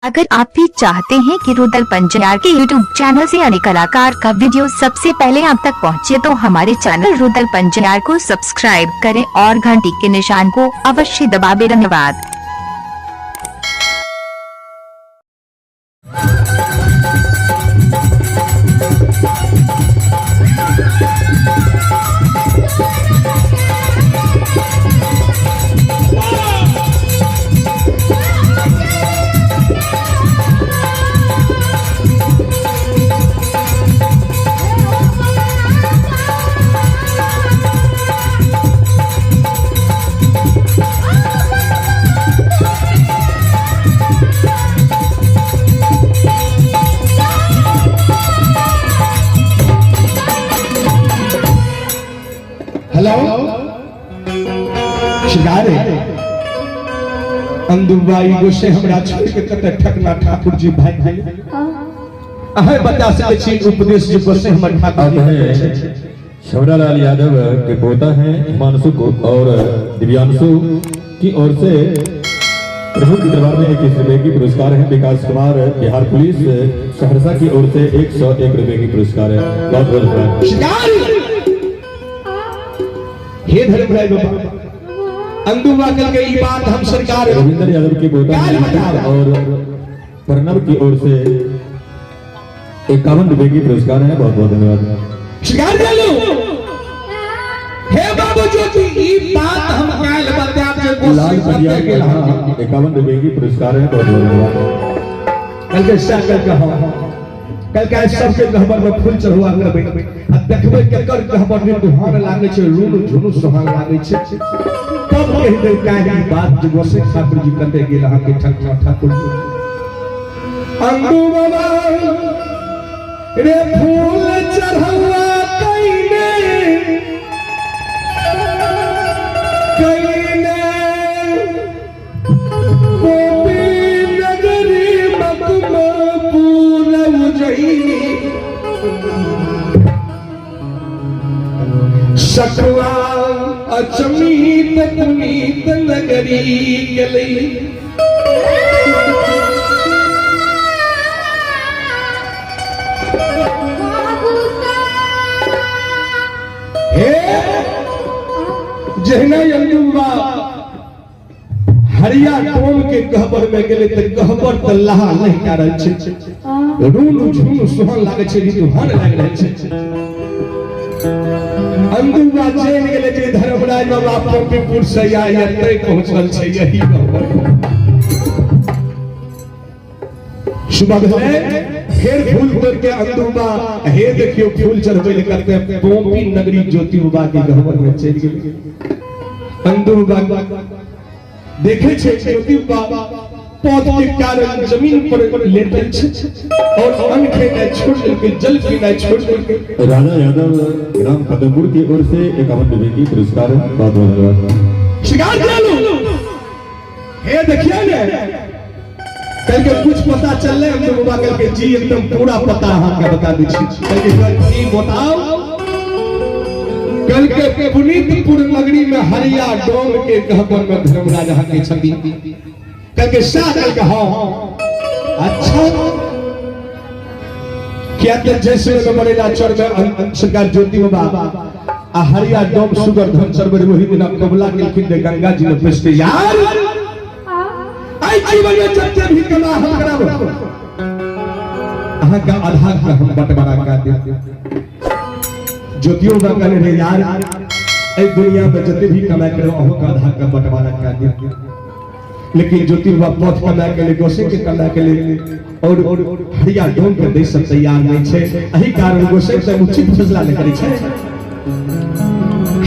अगर आप भी चाहते हैं कि रुदल पंजियार के YouTube channel से अन्य कलाकार का वीडियो सबसे पहले आप तक पहुंचे तो हमारे चैनल रुदल पंजियार को सब्सक्राइब करें और घंटी के निशान को अवश्य दबावें। धन्यवाद। हेलो शिकार अंदुबाई गोसे हमरा छोड़ के कते ठकना ठाकुर जी भाग गेल। अहें बता सकै छी उपदेश जे गोसे हमर ठाकुर जी अब है छबड़ालाल यादव के पोता हैं हिमांशु को और दिव्यांशु की ओर से प्रभु के दरबार में 21 रुपए की पुरस्कार है। विकास कुमार बिहार पुलिस सहरसा की ओर से 101 रुपए की पुरस्कार है। बहुत बहुत धन्यवाद। शिकार हे धर्मराय बाबा अंदुबा कल के ई बात हम सरकार रविंद्र यादव के पोता काल हैं बताओ। और प्रणब की ओर से 51 रुपए की पुरस्कार है। बहुत बहुत धन्यवाद। शिकार चलू हे बाबू ज्योति ई बात हम काल बताब जे लाल गोसे पंजाब कते गेल हन। 51 रुपए की पुरस्कार है। बहुत बहुत धन्यवाद। कल के सा कल के हम कल के सबके गहबर में फूल चढ़ुआ करबै आ देखबै केकर गहबर में दुहान लागै छै, रूनु झुनु सोहान लागै छै, तब कहि देब काहे ई बात जे गोसे ठाकुर जी कते गेल अहाँ के ठकना ठाकुर जी। अंगू बाबा रे फूल चढ़ुआ कइने कइने नगरी मकमपुर उजैनी सखुआ अचमीत पुनीत नगरी गेलै। हे जहिना अंदुबा हरिया टोम के गहबर में गेलै तऽ गहबर तऽ लहा नहि कए रहल छै, रूनु झुनु सोहन लागै छै, ऋतुहान लागि रहल छै। अंदुबा चलि गेलै जे धर्मराज बाबा पम्पीपुर से या एतै पहुँचल छै यही गहबर। सुबह भेलै फेर फूल तोड़ के अंदुबा हे देखियो फूल चढ़बै लए कते पोपी नगरी ज्योति बाबा के गहबर में चलि गेलै। अंदुबा देखे छै ज्योति बाबा पौध के कारण जमीन पर लेटल छै और अन्न खेनाइ छोड़ देलकै, जल पीनाइ छोड़ देलकै। राजा यादव ग्राम कदमपुर की ओर से 51 रुपए की पुरस्कार है। बहुत बहुत धन्यवाद। शिकार चालू हे देखिए ने कल के कुछ पता चल रहा है हम बाबा कल के जी एकदम पूरा पता अहाँ के बता दै छी। कल के जी बताओ कल के पुनीतपुर नगरी में हरिया डोम के गहबर में धर्मराज अहाँ के छथि। कल के शाह कल के हाँ अच्छा क्या तो जैसे में बड़ेला चढ़ में सरकार ज्योति बाबा आ हरिया डोम सुगर धन चढ़ वही दिन कबला केलखिन जे गंगा जी में पैस के यार आई जीवन में जते भी कमा हम करब अहाँ के आधा के हम बंटवारा कर देब। ज्योतियो बाबा कहने रे यार एहि दुनिया में जते भी कमाई करब अहूँ के आधा के बंटवारा कर देब। लेकिन ज्योति बाबा पथ कमाए के लिए गोसे के कमाए के लिए और हरिया डोम के दै सब तैयार नहीं छै, एही कारण गोसे से उचित फैसला नहीं करै छै।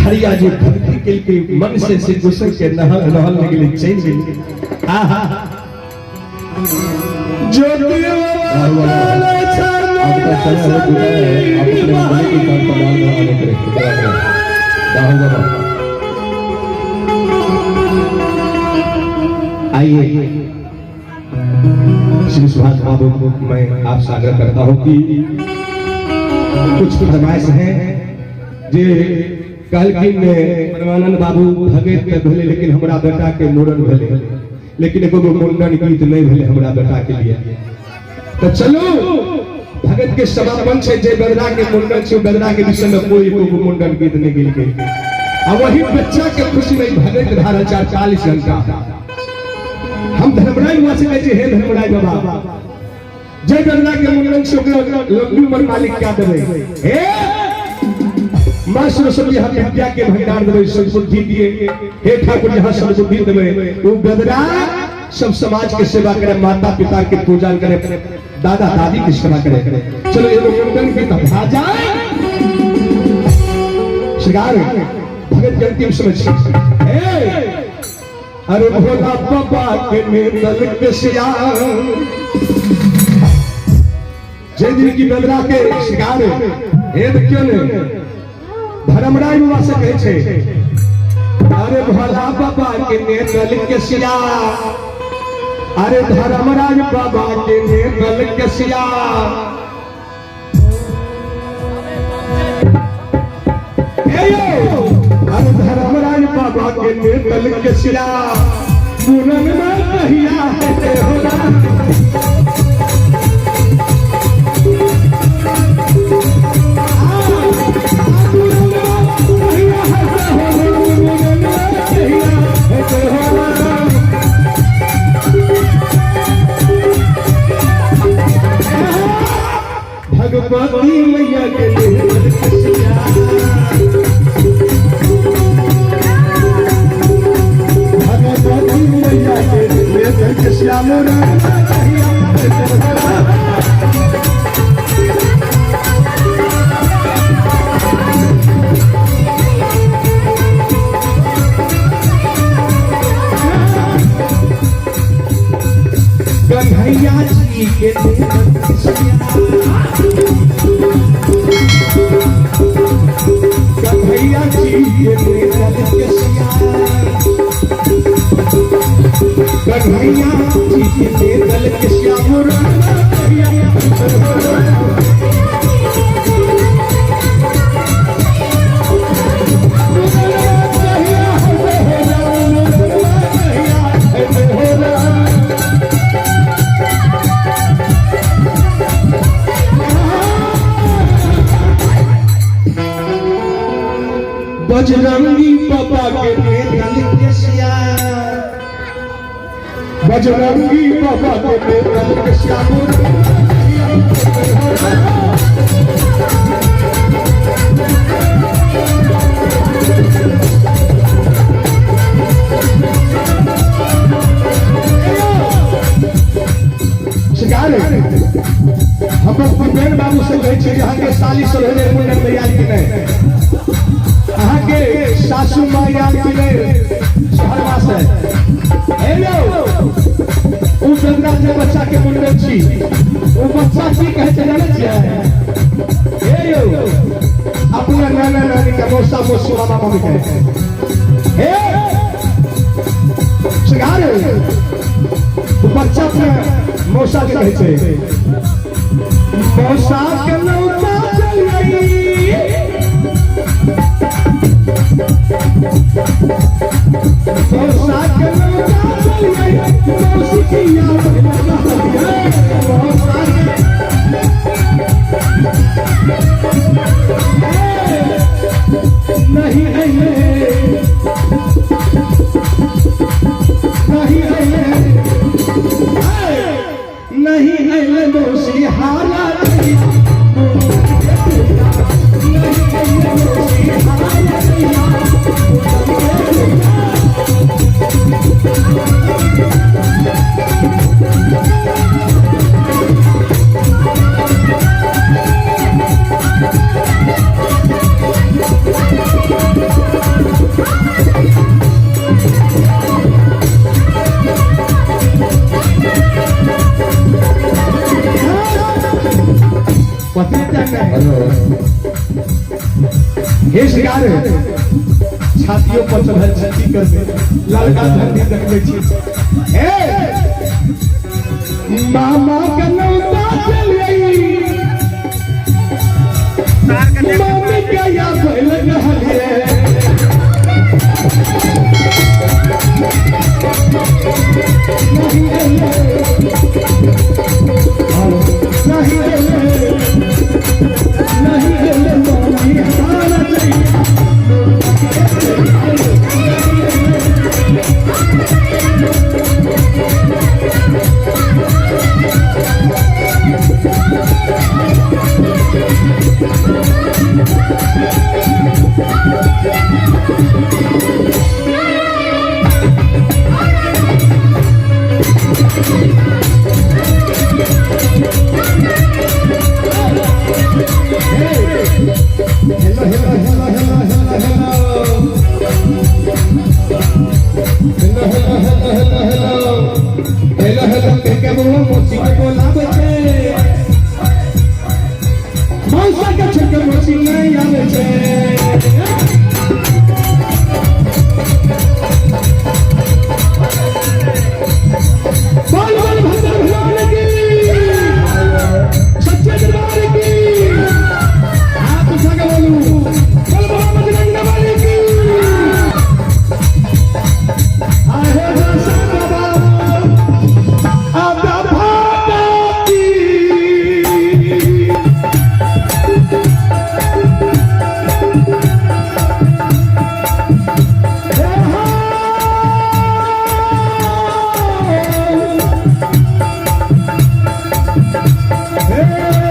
हरिया जी भक्ति केलकै मन से गोसे के नहल रहल नहि गेलै चलि गेलै। आहा ज्योति बाबा आपका समय हो चुका है, आप अपने मंडली के साथ पंडाल में आने करें। कृपया करें। राहुल बाबा आइए श्री सुभाष बाबू मैं आपसे आग्रह करता हूं कि कुछ फरमाइश है जे कहलखिन ने परमानंद बाबू भगत के भेले लेकिन हमरा बेटा के मूड़न भेले। लेकिन एको गो मुंडन गीत नहीं भेलै हमरा बेटा के लिए। तो चलू भगत के समापन छै, जे बेदरा के मुंडन छै, बेदरा के विषय में कोई एको गो मुंडन गीत नहीं गेलकै। आ वही बच्चा के खुशी में भगत धारा 40 घंटा। हम धर्मराय बाबा से कहै छी, हे धर्मराय बाबा, जे बेदरा के मुंडन छै ओकरा लंबी उम्र मालिक क्या देबै। हे माँ सरस्वती, हम विद्या के भंडार देबै, सद्बुद्धि दिए। हे ठाकुर जी, सद्बुद्धि देबै, वो बेदरा सब समाज के सेवा करे, माता पिता के पूजा करे, दादा दादी की सेवा करे। चलो एगो मुंडन गीत भा जाए। श्रृंगार भगत के अंतिम समय छी। हे अरे भोला बाबा के निर्दल के सिया, जे दिन की बेदरा के शिकार हे, देखियो ने धर्मराय बाबा से कहै छै, अरे भोला बाबा के नेतल के सिया, अरे धर्मराज बाबा के नेतल के सिया, हे यो, अरे धर्मराज बाबा के नेतल के सिया, मुनन में कहिया हेते होला। भगवती मैया के भगवती मैया के श्याम। कन्हैया जी के कन्हैया जी के कन्हैया जी के दल के श्याम। बजरंगी बाबा के केसिया, बजरंगी बाबा के केसिया। शिकार हम कुबेर बाबू से कहै छी, अहाँके साली सब हेतै मुंडन में आयल कि नहि? अहाँके सासू माँ आयल कि नहि शहरवा से? हे यौ, उ गंगा जे बच्चा के मुंडन छी, उ बच्चा की कहै छै जानै छियै? हे यौ, अपना नाना नानी के, मौसा मौसी, मामा मामी के, हे शिकार उ बच्चा अपना मौसा के कहै छै, मौसा के नौका चल गई, मौसा के नौका चल गई, मौसी की याद मौसा के नहीं अइले, नहीं अइले, नहीं अइले मौसी हाला, नहीं अइले मौसी हाला। हे शिकार छातियों पर चढ़ल छै, की करबै, ललका झंडी देखबै छी। हे मामा के नौका चलियै, मामी के या भइल रहलियै। नहीं एले, नहीं एले मम्मी हमारा जइया। Hello hello hello hello hello hello hello hello hello hello hello hello hello के के बोलो मौसी के बोलाबै छै, मौसा के छोड़ के मौसी नहीं आबै छै। बोल बोल भंडार भगवान की, सच्चे दरबार की। हाथ उठा के बोलू, बोल बाबा बजरंग बली की। आहे दर्शन बाबा आदा भागती। हे हो, हे हे बहुत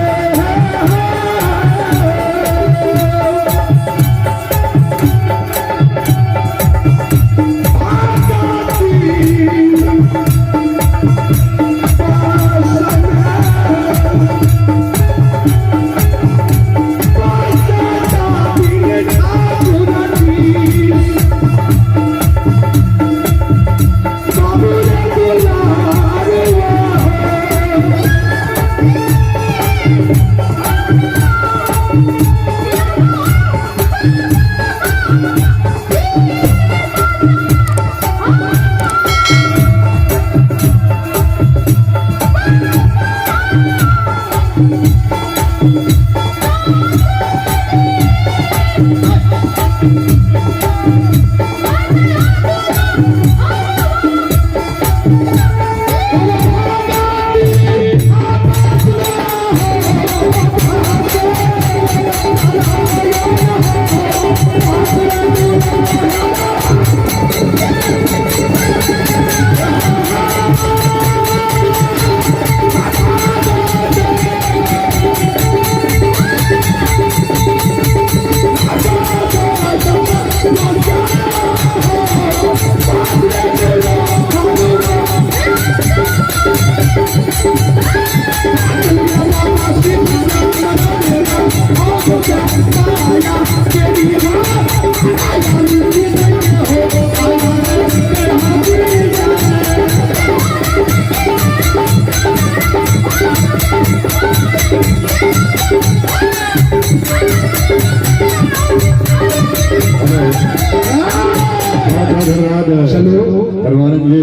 बहुत धन्यवाद। चलू। परमानंद जी,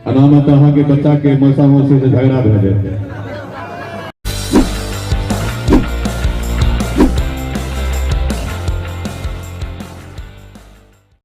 अनामत अहाँके बच्चा के मौसा मौसी से झगड़ा भए जेतै।